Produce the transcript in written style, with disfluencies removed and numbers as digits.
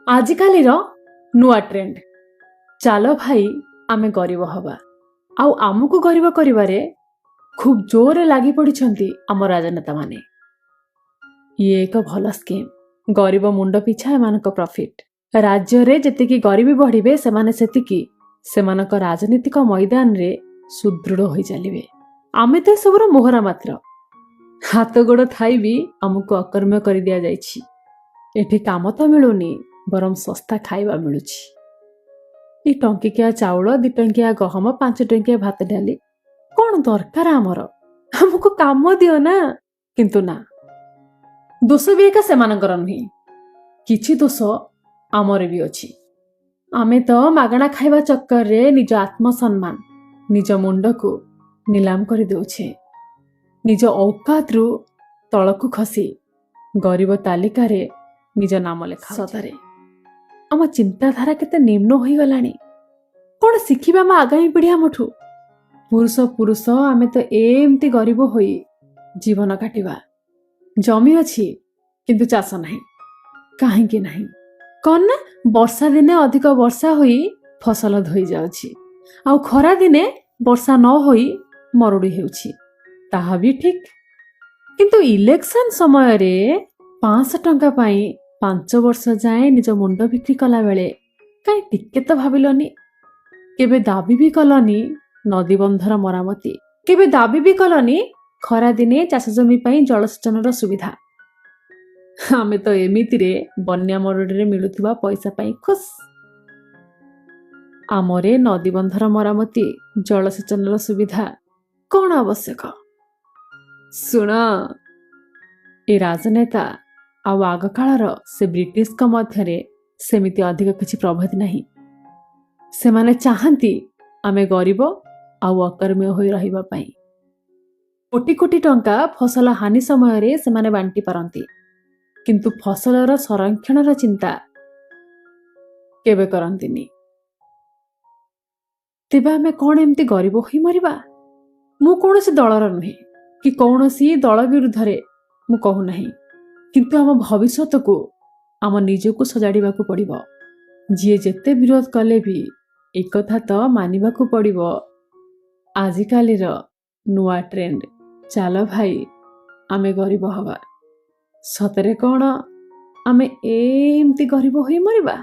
ଆଜିକାଲିର ନୂଆ ଟ୍ରେଣ୍ଡ, ଚାଲ ଭାଇ ଆମେ ଗରିବ ହବା। ଆଉ ଆମକୁ ଗରିବ କରିବାରେ ଖୁବ୍ ଜୋରରେ ଲାଗି ପଡ଼ିଛନ୍ତି ଆମ ରାଜନେତାମାନେ। ଇଏ ଏକ ଭଲ ସ୍କିମ୍। ଗରିବ ମୁଣ୍ଡ ପିଛା ଏମାନଙ୍କ ପ୍ରଫିଟ୍। ରାଜ୍ୟରେ ଯେତିକି ଗରିବୀ ବଢ଼ିବେ, ସେମାନେ ସେତିକି ସେମାନଙ୍କ ରାଜନୀତିକ ମଇଦାନରେ ସୁଦୃଢ଼ ହୋଇ ଚାଲିବେ। ଆମେ ତ ଏସବୁର ମୋହରା ମାତ୍ର। ହାତ ଗୋଡ଼ ଥାଇ ବି ଆମକୁ ଅକର୍ମ୍ୟ କରିଦିଆଯାଇଛି। ଏଠି କାମ ତ ମିଳୁନି, ବରଂ ଶସ୍ତା ଖାଇବା ମିଳୁଛି। ଏ ଟଙ୍କିକିଆ ଚାଉଳ, 2 ଟଙ୍କିଆ ଗହମ, 5 ଟଙ୍କିଆ ଭାତ ଡାଲି କ'ଣ ଦରକାର ଆମର? ଆମକୁ କାମ ଦିଅ ନା। କିନ୍ତୁ ନା, ଦୋଷ ବି ଏକା ସେମାନଙ୍କର ନୁହେଁ, କିଛି ଦୋଷ ଆମର ବି ଅଛି। ଆମେ ତ ମାଗଣା ଖାଇବା ଚକ୍କରରେ ନିଜ ଆତ୍ମସମ୍ମାନ, ନିଜ ମୁଣ୍ଡକୁ ନିଲାମ କରିଦେଉଛେ। ନିଜ ଔକାତରୁ ତଳକୁ ଖସି ଗରିବ ତାଲିକାରେ ନିଜ ନାମ ଲେଖା। ସତରେ ଆମ ଚିନ୍ତାଧାରା କେତେ ନିମ୍ନ ହୋଇଗଲାଣି! କ'ଣ ଶିଖିବା ଆମ ଆଗାମୀ ପିଢ଼ି ଆମଠୁ? ପୁରୁଷ ପୁରୁଷ ଆମେ ତ ଏମିତି ଗରିବ ହୋଇ ଜୀବନ କାଟିବା। ଜମି ଅଛି କିନ୍ତୁ ଚାଷ ନାହିଁ। କାହିଁକି ନାହିଁ? କ'ଣ ନା ବର୍ଷା ଦିନେ ଅଧିକ ବର୍ଷା ହୋଇ ଫସଲ ଧୋଇ ଯାଉଛି, ଆଉ ଖରା ଦିନେ ବର୍ଷା ନ ହୋଇ ମରୁଡ଼ି ହେଉଛି। ତାହା ବି ଠିକ୍, କିନ୍ତୁ ଇଲେକ୍ସନ ସମୟରେ 500 ଟଙ୍କା ପାଇଁ 5 ବର୍ଷ ଯାଏଁ ନିଜ ମୁଣ୍ଡ ବିକ୍ରି କଲାବେଳେ କାହିଁ ଟିକେ ତ ଭାବିଲନି? କେବେ ଦାବି ବି କଲନି ନଦୀବନ୍ଧର ମରାମତି? କେବେ ଦାବି ବି କଲନି ଖରାଦିନେ ଚାଷ ଜମି ପାଇଁ ଜଳସେଚନର ସୁବିଧା? ଆମେ ତ ଏମିତିରେ ବନ୍ୟା ମରୁଡ଼ିରେ ମିଳୁଥିବା ପଇସା ପାଇଁ ଖୁସ୍। ଆମରେ ନଦୀବନ୍ଧର ମରାମତି, ଜଳସେଚନର ସୁବିଧା କ'ଣ ଆବଶ୍ୟକ? ଶୁଣ, ଏ ରାଜନେତା ଆଉ ଆଗକାଳର ସେ ବ୍ରିଟିଶଙ୍କ ମଧ୍ୟରେ ସେମିତି ଅଧିକ କିଛି ପ୍ରଭେଦ ନାହିଁ। ସେମାନେ ଚାହାନ୍ତି ଆମେ ଗରିବ ଆଉ ଅକର୍ମ୍ୟ ହୋଇ ରହିବା ପାଇଁ। କୋଟି କୋଟି ଟଙ୍କା ଫସଲ ହାନି ସମୟରେ ସେମାନେ ବାଣ୍ଟି ପାରନ୍ତି, କିନ୍ତୁ ଫସଲର ସଂରକ୍ଷଣର ଚିନ୍ତା କେବେ କରନ୍ତିନି। ତେବେ ଆମେ କ'ଣ ଏମିତି ଗରିବ ହୋଇ ମରିବା? ମୁଁ କୌଣସି ଦଳର ନୁହେଁ କି କୌଣସି ଦଳ ବିରୁଦ୍ଧରେ ମୁଁ କହୁନାହିଁ, କିନ୍ତୁ ଆମ ଭବିଷ୍ୟତକୁ ଆମ ନିଜକୁ ସଜାଡ଼ିବାକୁ ପଡ଼ିବ। ଯିଏ ଯେତେ ବିରୋଧ କଲେ ବି ଏକଥା ତ ମାନିବାକୁ ପଡ଼ିବ, ଆଜିକାଲିର ନୂଆ ଟ୍ରେଣ୍ଡ, ଚାଲ ଭାଇ ଆମେ ଗରିବ ହବା। ସତରେ କ'ଣ ଆମେ ଏମିତି ଗରିବ ହୋଇ ମରିବା?